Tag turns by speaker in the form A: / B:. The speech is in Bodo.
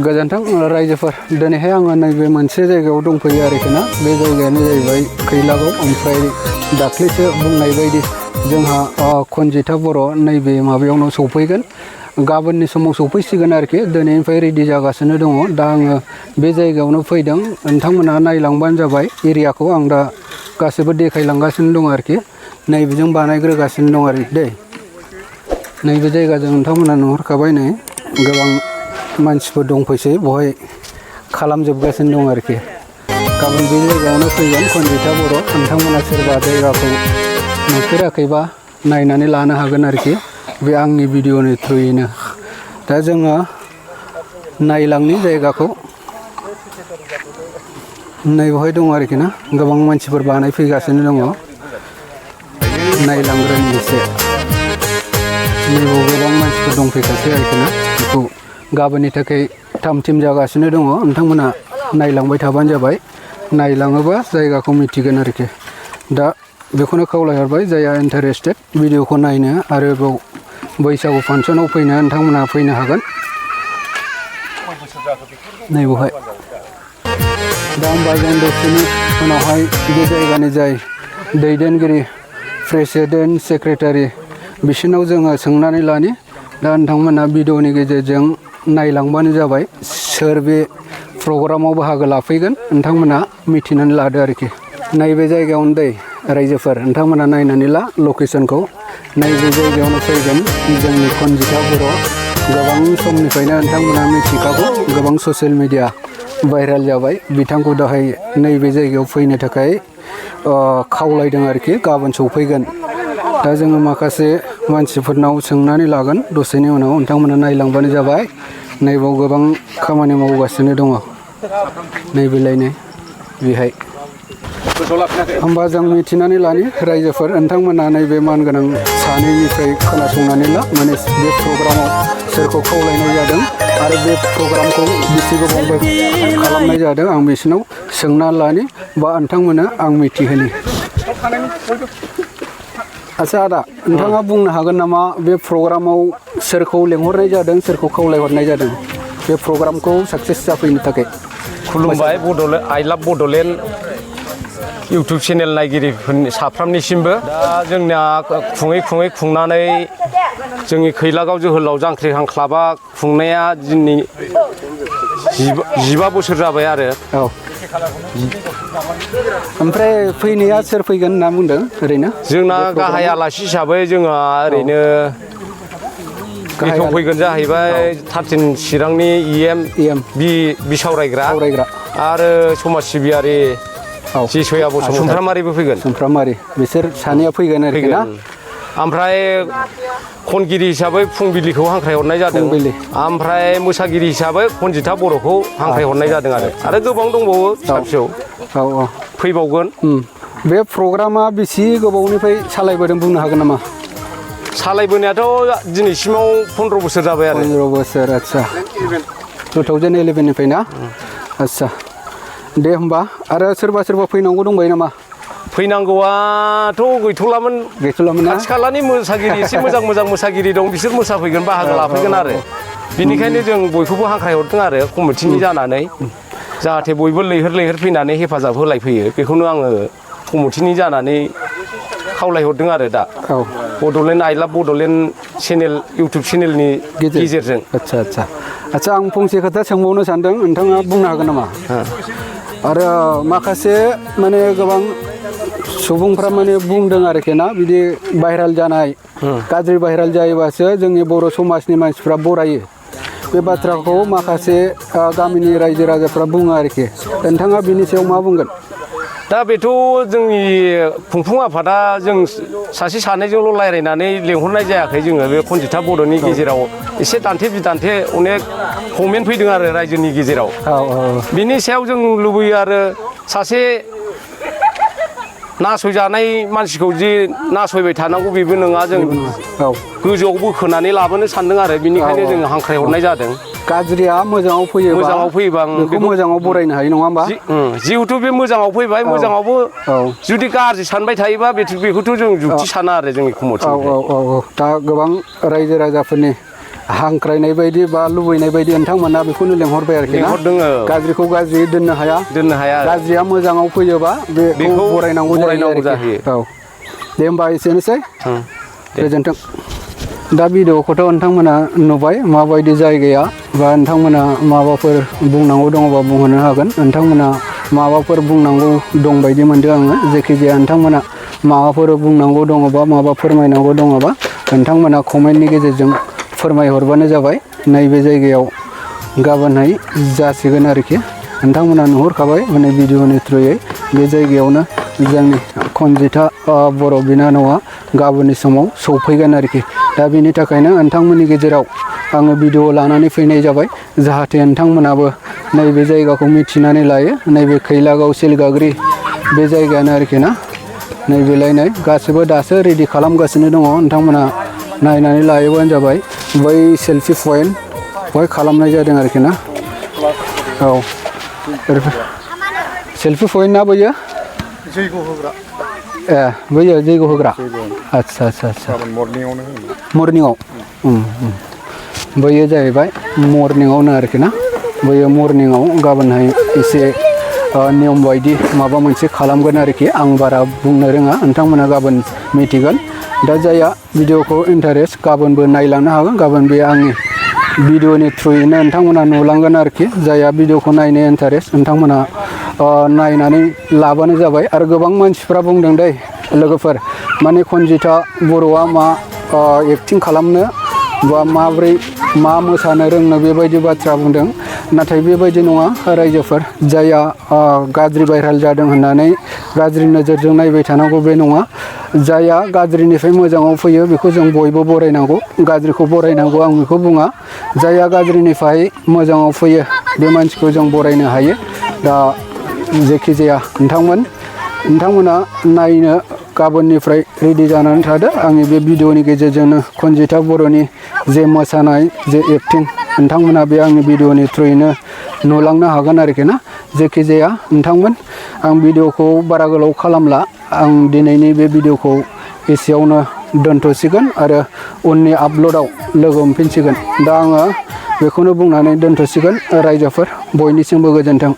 A: गोजोन्थों रायजोफोर दिनैहाय आङो नैबे मोनसे जायगायाव दंफैयो आरोखि ना बे जायगायानो जाहैबाय खैलागाव ओमफ्राय दाख्लैसो बुंनाय बायदि जोंहा खनजिथा बर' नैबे माबायावनो सफैगोन गाबोननि समाव सफैसिगोन आरोखि दिनैनिफ्राय रेडि जागासिनो दङ दा आङो बे जायगायावनो फैदों नोंथांमोनहा नायलांबानो जाबाय एरियाखौ आं दा गासैबो देखायलांगासिनो दं आरोखि नैबेजों बानायग्रोगासिनो दं आरोखि दै नैबे जायगाजों नोंथांमोनहा नुहुरखाबाय नै गोबां मानसिफोर दंफैसै बहाय खालामजोबगासिनो दं आरोखि गाबोन बे जायगायावनो फैगोन खनजिथा बर' नोंथांमोना सोरबा जायगाखौ नुफेराखैबा नायनानै लानो हागोन आरोखि बे आंनि भिडिअनि थ्रुयैनो दा जोङो नायलांनि जायगाखौ नै बहाय दं आरोखि ना गोबां मानसिफोर बानायफैगासिनो दङ नायलांग्रोनि एसे नैबाव गोबां मानसिफोर दंफैखासै आरोखि ना बेखौ गाबोननि थाखाय थाम थिम जागासिनो दङ नोंथांमोना नायलांबाय थाबानो जाबाय नायलाङोबा जायगाखौ मिथिगोन आरोखि दा बेखौनो खावलायहरबाय जायहा इन्टारेस्टेड भिडिअखौ नायनो आरोबाव बैसागु फांसनाव फैनो नोंथांमोना फैनो हागोन नैबेवहाय दा होमबा जों दसेनि उनावहाय बे जायगानि जाय दैदेनगिरि प्रेसिडेन्ट सेक्रेटारि बिसोरनाव जोङो सोंनानै लानि दा नोंथांमोना भिडिअनि गेजेरजों नायलांबानो जाबाय सोर बे प्रग्रामाव बाहागो लाफैगोन नोंथांमोना मिथिनानै लादो आरोखि नैबे जायगायावनो दै रायजोफोर नोंथांमोना नायनानै ला लकेसनखौ नैबे जायगायावनो फैगोन जोंनि खनजिथा बर' गोबां समनिफ्रायनो नोंथांमोना मिथिखागौ गोबां ससियेल मिडिया भाइरेल जाबाय बिथांखौ दाहाय नैबे जायगायाव फैनो थाखाय खावलायदों आरोखि गाबोन सफैगोन दा जोङो माखासे मानसिफोरनाव सोंनानै लागोन दसेनि उनाव नोंथांमोना नायलांबानो जाबाय नैबाव गोबां खामानि मावगासिनो दङ नैबेलायनो बेहाय होमबा जों मिथिनानै लानि रायजोफोर नोंथांमोना नैबे मानगोनां सानैनिफ्राय खोनासंनानै ला माने बे प्रग्रामाव सोरखौ खावलायनाय जादों आरो बे प्रग्रामखौ बेसे गोबावनिफ्राय खालामनाय जादों आं बिसोरनाव सोंनानै लानि बा नोंथांमोना आं मिथिहोनि आच्छा आदा नोंथाङा बुंनो हागोन नामा बे प्रग्रामाव सोरखौ लेंहरनाय जादों सोरखौ खावलायहरनाय जादों बे प्रग्रामखौ साक्सेस जाफैनो थाखाय
B: खुलुमबाय बड'लेण्ड आइ लाभ बड'लेण्ड इउटुब चेनेल नायगिरिफोरनि साफ्रामनिसिमबो दा जोंना खुङै खुंनानै जोंनि खैलागाव जोहोलाव जांख्रिखां क्लाबा खुंनाया दिनै 15 बोसोर जाबाय आरो
A: औ ओमफ्राय फैनाया सोर फैगोन होनना बुंदों ओरैनो
B: जोंना गाहाय आलासि हिसाबै जोंहा ओरैनो बेथ' फैगोन जाहैबाय 13 चिरांनि EM बिसावरायग्रा आरो समाज सिबियारि जिसया बसुमतारी सुमफ्रामारिबो फैगोन
A: सुमफ्रामारि बिसोर सानैया फैगोन आरोखि ना
B: ओमफ्राय खनगिरि हिसाबै फुंबिलिखौ हांख्रायहरनाय जादों ओमफ्राय मोसागिरि हिसाबै खनजिथा बर'खौ हांख्रायहरनाय जादों आरो गोबां दंबावो फिसा फिसौ फैबावगोन
A: बे प्रग्रामा बेसे गोबावनिफ्राय सालायबोदों बुंनो हागोन नामा
B: सालायबोनायाथ' दिनैसिमाव 15 बोसोर जाबाय आरो
A: 15 बोसोर आच्छा 2011 निफ्राय ना आच्छा दे होमबा आरो सोरबा फैनांगौ दंबायो नामा
B: फैनांगौआथ' गैथ'लामोन खाथि खालानि मोसागिरि एसे मोजां मोसागिरि दं बिसोर मोसाफैगोन बाहागो लाफैगोन आरो बिनिखायनो जों बयखौबो हांख्रायहरदों आरो कमिटिनि जानानै जाहाथे बयबो लैहोर फैनानै हेफाजाब होलायफैयो बेखौनो आङो कमिटिनि जानानै खावलायहरदों आरो दा बड'लेण्ड आइ लाभ बड'लेण्ड चेनेल इउटुब चेनेलनि गेजेरजों
A: आच्छा आं फंसे खोथा सोंबावनो सानदों नोंथाङा बुंनो हागोन नामा आरो माखासे माने गोबां सुबुंफ्रा माने बुंदों आरोखि ना बिदि भाइरेल जानाय गाज्रि भाइरेल जायोबासो जोंनि बर' समाजनि मानसिफ्रा बरायो बे बाथ्राखौ माखासे गामिनि रायजो राजाफ्रा बुङो आरोखि नोंथाङा बिनि सायाव मा बुंगोन
B: दा बेथ' जोंनि खुंफुं आफादा जों सासे सानैजोंल' रायज्लायनानै लेंहरनाय जायाखै जोङो बे खनजिथा बर'नि गेजेराव एसे दान्थे बिदान्थे अनेक कमेन्ट फैदों आरो रायजोनि गेजेराव बिनि सायाव जों लुबैयो आरो सासे नासयजानाय मानसिखौ जे नासयबाय थानांगौ बेबो नङा जों गोजौआव बोखोनानै लाबोनो सानदों आरो बिनिखायनो जों हांख्रायहरनाय जादों
A: गाज्रिया मोजाङाव फैयोबा बेखौ मोजाङाव बरायनो हायो नङा होमबा
B: जिहेथु बे मोजाङाव फैबाय मोजाङावबो जुदि गाज्रि सानबाय थायोबा बेखौथ' जों जुक्ति साना आरो जोंनि कमिटिनिफ्राय
A: दा गोबां रायजो राजाफोरनि हांख्रायनाय बायदि बा लुबैनाय बायदि नोंथांमोना बेखौनो लेंहरबाय आरोखि ना
B: लेंहरदों
A: गाज्रिखौ गाज्रि दोननो हाया गाज्रिया मोजाङाव फैयोबा बेखौ बरायनांगौ जाहैयो औ दे होमबा एसेनोसै गोजोन्थों दा भिडिअखौथ' नोंथांमोना नुबाय माबायदि जायगाया बा नोंथांमोना माबाफोर बुंनांगौ दङबा बुंहरनो हागोन नोंथांमोना माबाफोर बुंनांगौ दं बायदि मोनदों आङो जेखिजाया नोंथांमोना माबाफोर बुंनांगौ दङबा माबा फोरमायनांगौ दङबा नोंथांमोना कमेन्टनि गेजेरजों फोरमायहरबानो जाबाय नैबे जायगायाव गाबोनहाय जासिगोन आरोखि नोंथांमोना नुहुरखाबाय माने भिडिअनि थ्रुयै बे जायगायावनो जोंनि खनजिथा बर' बिनानावा गाबोननि समाव सौफैगोन आरोखि दा बेनि थाखायनो नोंथांमोननि गेजेराव आङो भिडिअ लानानै फैनाय जाबाय जाहाथे नोंथांमोनाबो नैबे जायगाखौ मिथिनानै लायो नैबे खैलागाव सिलगाग्रि बे जायगायानो आरोखि ना नैबेलायनाय गासिबो दासो रेडि खालामगासिनो दङ नोंथांमोना नायनानै लायोबानो जाबाय बै सेल्फि पइन्ट बहाय खालामनाय जादों आरोखि ना औ सेल्फि पइन्ट ना बैयो
C: जैग' होग्रा
A: ए बैयो जैग' होग्रा आच्छा मर्निंआव बैयो जाहैबाय मर्निंआवनो आरोखि ना बैयो मर्निंआव गाबोनहाय एसे नियम बायदि माबा मोनसे खालामगोन आरोखि आं बारा बुंनो रोङा नोंथांमोना गाबोन मिथिगोन दा जायहा भिडिअखौ इन्टारेस्ट गाबोनबो नायलांनो हागोन गाबोन बे आंनि भिडिअनि थ्रुयैनो नोंथांमोना नुलांगोन आरोखि जायहा भिडिअखौ नायनो इन्टारेस्ट नोंथांमोना नायनानै लाबानो जाबाय आरो गोबां मानसिफ्रा बुंदों दै लोगोफोर माने खनजिथा बर'आ मा एक्टिं खालामनो बा माब्रै मा मोसानो रोंनो बेबायदि बाथ्रा बुंदों नाथाय बेबायदि नङा रायजोफोर जायहा गाज्रि भाइराल जादों होननानै गाज्रि नोजोरजों नायबाय थानांगौ बे नङा जायहा गाज्रिनिफ्राय मोजाङाव फैयो बेखौ जों बयबो बरायनांगौ गाज्रिखौ बरायनांगौ आं बेखौ बुङा जायहा गाज्रिनिफ्राय मोजाङाव फैयो बे मानसिखौ जों बरायनो हायो दा जेखिजाया नोंथांमोना नायनो गाबोननिफ्राय रेडि जानानै थादो आंनि बे भिडिअनि गेजेरजोंनो खनजिथा बर'नि जे मोसानाय जे एक्टिं नोंथांमोना बे आंनि भिडिअनि थ्रुयैनो नुलांनो हागोन आरोखि ना जेखिजाया नोंथांमोन आं भिडिअखौ बारा गोलाव खालामला आं दिनैनि बे भिडिअखौ एसेयावनो दोनथ'सिगोन आरो उननि आपल'डआव लोगो मोनफिनसिगोन दा आङो बेखौनो बुंनानै दोनथ'सिगोन रायजोफोर बयनिसिमबो गोजोन्थों।